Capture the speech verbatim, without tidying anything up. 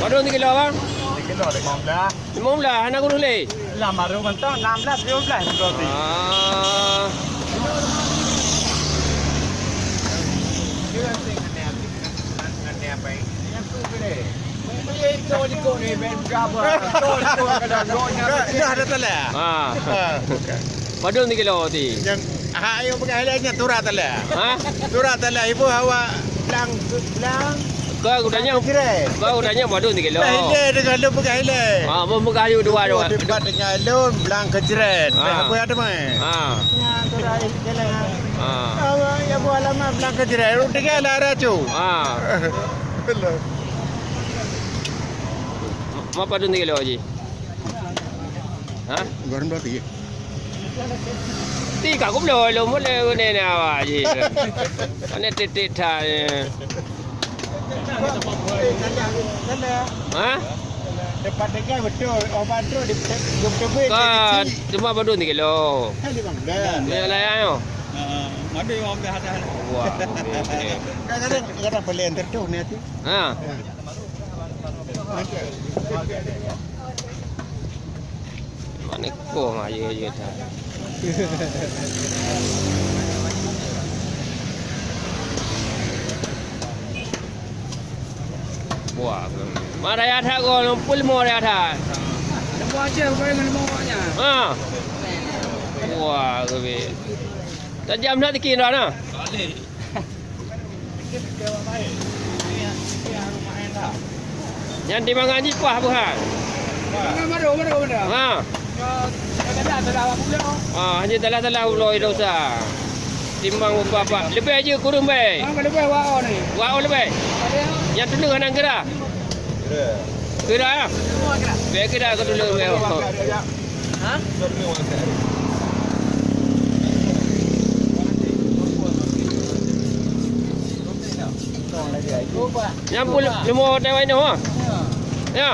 Padum sikilo, Bang? Sikilo limong belas. Limong belas, hana kureueng lé? Lam baru mantong, enam belas, tujuh belas sikilo tadi. Ah. Dah, dah talah. Ah. Ah. Padum sikilo ti? Nyang, ha, ayo peugah ilée nyan tura talah. Ha? Tura talah ibu hawa blang, blang. Kau tanya, Jret. Kau tanya padum sikilo? Bah ilée dengan lu peugah ilée. Ah, mau peugah yu dua, dua. Debat dengan lu blang keu Jret. Ah. Bah apa ada mai? Ah. Nyan tura ilée. Ah. Hawa ya bu alamat blang keu Jret. Lu tiga lah racu. Ah. Betul. Ma padum sikilo, Ji? Ha? Goreng dua tiga. Ti ka kubloe lom, boleh guna ni awak je. Mana titik tak ni? Ha? Tempat dengar betul, obat tu di, di, di, di, Ka cuma padum sikilo. Kan di Bangla. Ni layan tu. Ha, madu yang ambil ada. Wah. Kadang-kadang boleh yang tertuh ni hati. Ha. Mana kau mah, ya, ya, dah. Buah. Mana ya dah kau, lumpul mau ya dah. Lembu aja, kau yang lembu awaknya. Ha. Buah, kau. Tajam nak tikin dah nah. Nyan timbang Haji pah buhan. Timbang baru, baru benda. Ha. Salah, salah, salah, bulan. Ha, hanya salah-salah ulo dosa. Timbang upah apa? Lebih aja kurung baik. Ha, lebih wao ni. Wao lebih. Ada. Yang tu dengan gerah. Kira. Bèk kira keu tuleueng bèk. Ha? Nyang pun leumo watèe wai nyoe, ha? Ya.